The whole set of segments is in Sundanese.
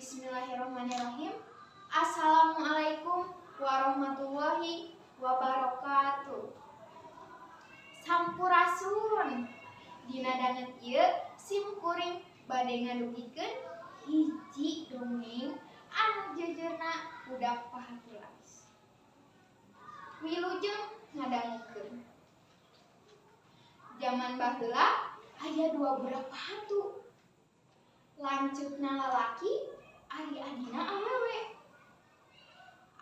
Bismillahirrahmanirrahim. Assalamualaikum warahmatullahi wabarakatuh. Sampurasun. Dina danget ieu sim kuring bade ngadugikeun hiji dongeng anu jejeurna budak pahatulas. Wilujeng ngadangukeun. Jaman baheula aya dua budak pahatu. Lanceukna lalaki, ari adina awewe.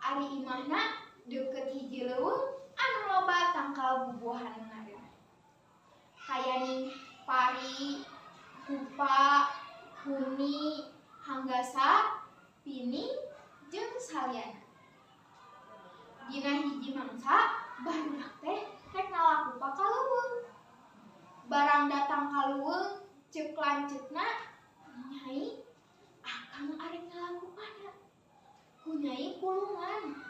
Ari imahna deukeut hiji leuweung anu loba tangkal bubuahan ngareun. Kayaning pari, kupa, huni, hanggasa, pining, jeung saliana. Dina hiji mangsa barudak teh rek ngalakupa ka leuweung. Barang datang ka leuweung ceuk lanceukna, "Nyai, akang arek ngalakupana. Ku nyai pulungan."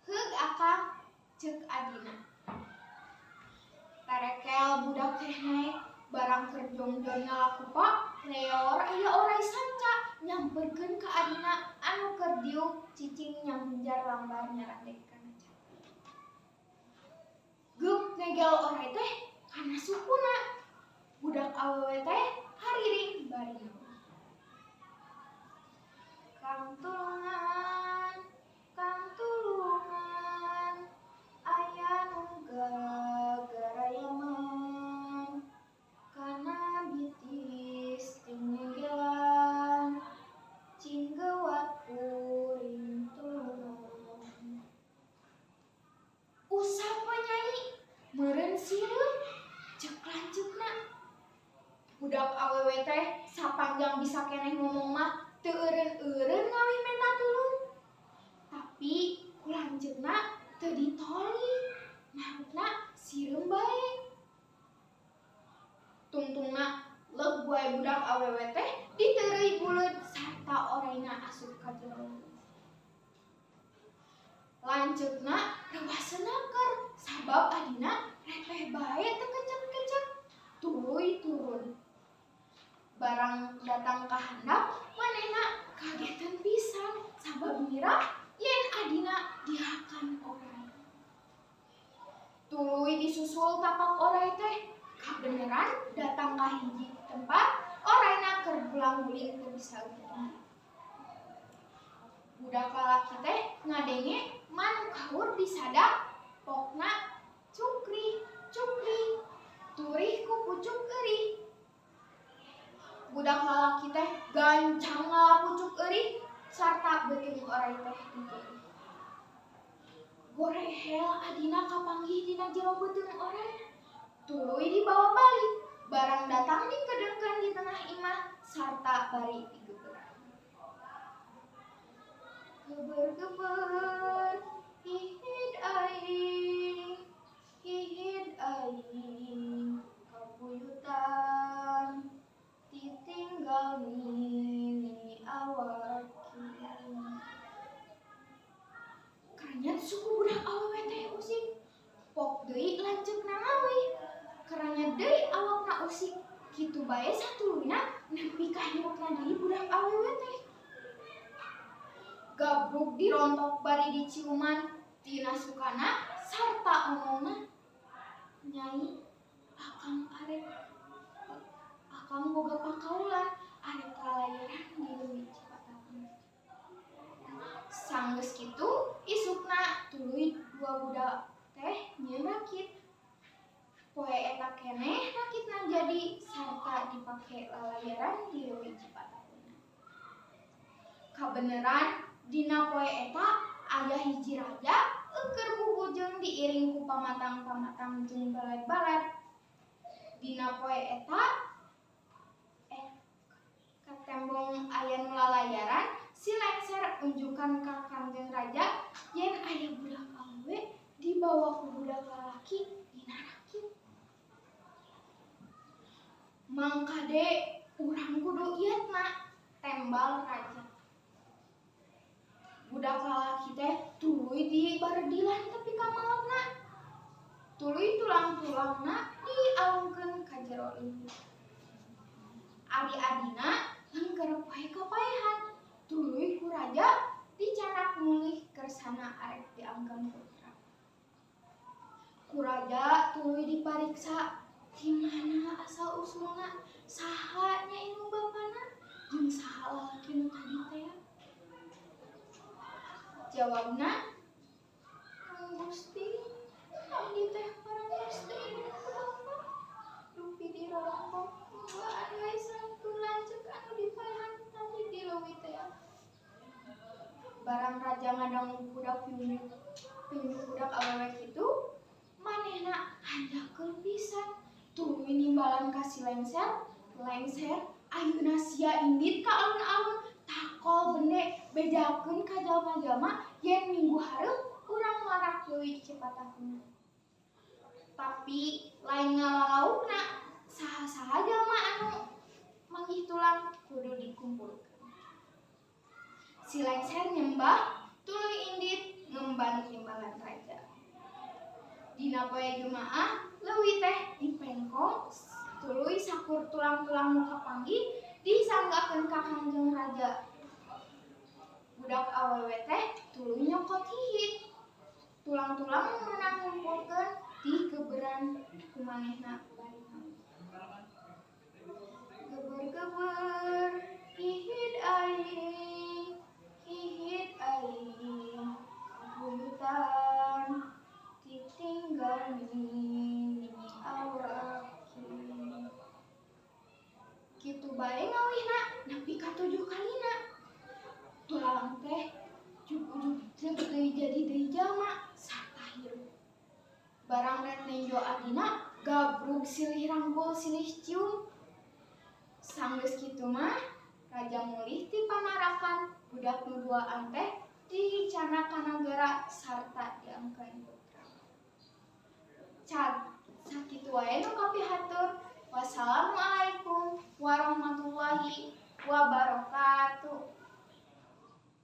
"Heug akang," ceuk adina. Tarekel budak teh naek, barang keur jongjon ngalakupa, leor aya oray sanca nyamperkeun ka adina anu keur diuk cicing nyampenjar lambar nyarandek kana cangkul. Geup ngegel oray teh kana sukuna. Budak awewe teh hariring bari ngawih. Kang tulungan, kang tulungan, aya nu gagarayaman kana bitis ting ngegelan, cing gewat kuring tulungan. "Usap we nyai, meureun sireum," ceuk lanceukna. Budak awewe teh sapanjang bisa keneh ngomong mah teu eureun-eureun ngawih menta tulung. Tapi ku lanceukna teu ditoli, marukna sireum bae. Tungtungna leg wae budak awewe teh diteureuy buleud sarta orayna asup ka jero leuweung. Lanceukna reuwaseun naker sabab adina repeh bae teu kecek-kecek, tuluy turun. Barang datang ka handap, manehna kagetan pisan sabab ngira yen adina dihakan oray. Tuluy disusul tapak oray teh, kabeneran datang ka hiji tempat orayna keur gulang-guling teu bisa geura. Budak lalaki teh ngadenge manuk haur disada pokna cukri cukri turih ku pucuk eurih. Budak lalaki teh gancang ngala pucuk eurih sarta beuteung oray teh diteurih. Gorehel adina kapanggih dina jero beuteung oray. Tuluy dibawa balik, barang datang dikedengkeun di tengah imah sarta bari digeberan. Geber-geber hihid aing, hihid aing kabuyutan, ditinggal nini awaki. Karanyat suku budak awewe teh usik, pok deui lanceukna ngawih. Karanyat deui awakna usik, kitu bae satuluyna nepi ka hirupna deui budak awewe teh. Gabruk dirontok bari diciuman tina sukana sarta omongna, "Nyai, akang arek akang boga pakaulan arek lalayaran di leuwi Cipatapun." Sanggeus kitu isukna tuluy dua budak teh nyieun rakit. Poe eta keneh rakitna jadi sarta dipake lalayaran di leuwi Cipatapuna. Kabeneran dina poe eta aya hiji raja eukeun bubujeng diiring ku pamatang-pamatang jeung balet-balet. Dina poe eta katembong aya nu lalayaran, si lengser unjukan ka Kangjeng Raja yen aya budak awewe dibawa ku budak lalaki dina rakit. "Mangkade urang kudu iatna," tembal raja. Budak lalaki teh tuluy dibaredilan tepi ka maotna. Tuluy tulang-tulangna dialungkeun ka jero leuweung. Ari adina lengkerep bae kapaehan. Tuluy ku raja dicanak mulih kersana arek diangkeun putra. Ku raja tuluy dipariksa di mana asal usulna, saha nya indung bapana, jeung saha lalaki nu tadi teh. Jawabna, Gusti, abdi teh parantos teu indung ku bapa. Dupi di rorongkok duaan we sareng pun lanceuk anu dipaehan tadi di leuwi teh. Barang raja ngadangu budak piunjuk budak awewe kitu, manehna hanjakeul pisan. Tuluy nimbalan ka si lengser, lengser ayeuna sia indit ka alun-alun takol bende bejakeun ka jalma-jalma yen minggu hareup urang marak leuwi Cipatahuna. Tapi lain ngalalaukna, saha-saha jalma anu manggih tulang kudu dikumpulkeun. Si lengser nyembah, tuluy indit ngemban timbalan raja. Dina poe Jumaah, leuwi teh dipengkong, tuluy sakur tulang-tulang nu kapanggih disanggakeun ka Kangjeng Raja. Budak awewe teh tuluy nyokot hihid. Tulang-tulang nu meunang ngumpulkeun digeberan ku manehna bari ngawih. Geber-geber hihid aing, hihid aing, kabuyutan ditinggal nini awak. Kitu bae ngawihna nepi ka 7 kalina. Tulang teh ujug-ujug jeung deui jadi deui jalma sarta hirup. Barang rek nenjo adina gabrug silih rangkul silih cium. Sanggeus kitu mah raja mulih ti pamarakan budak nu duaan teh dicanak ka nagara sarta diangkeun.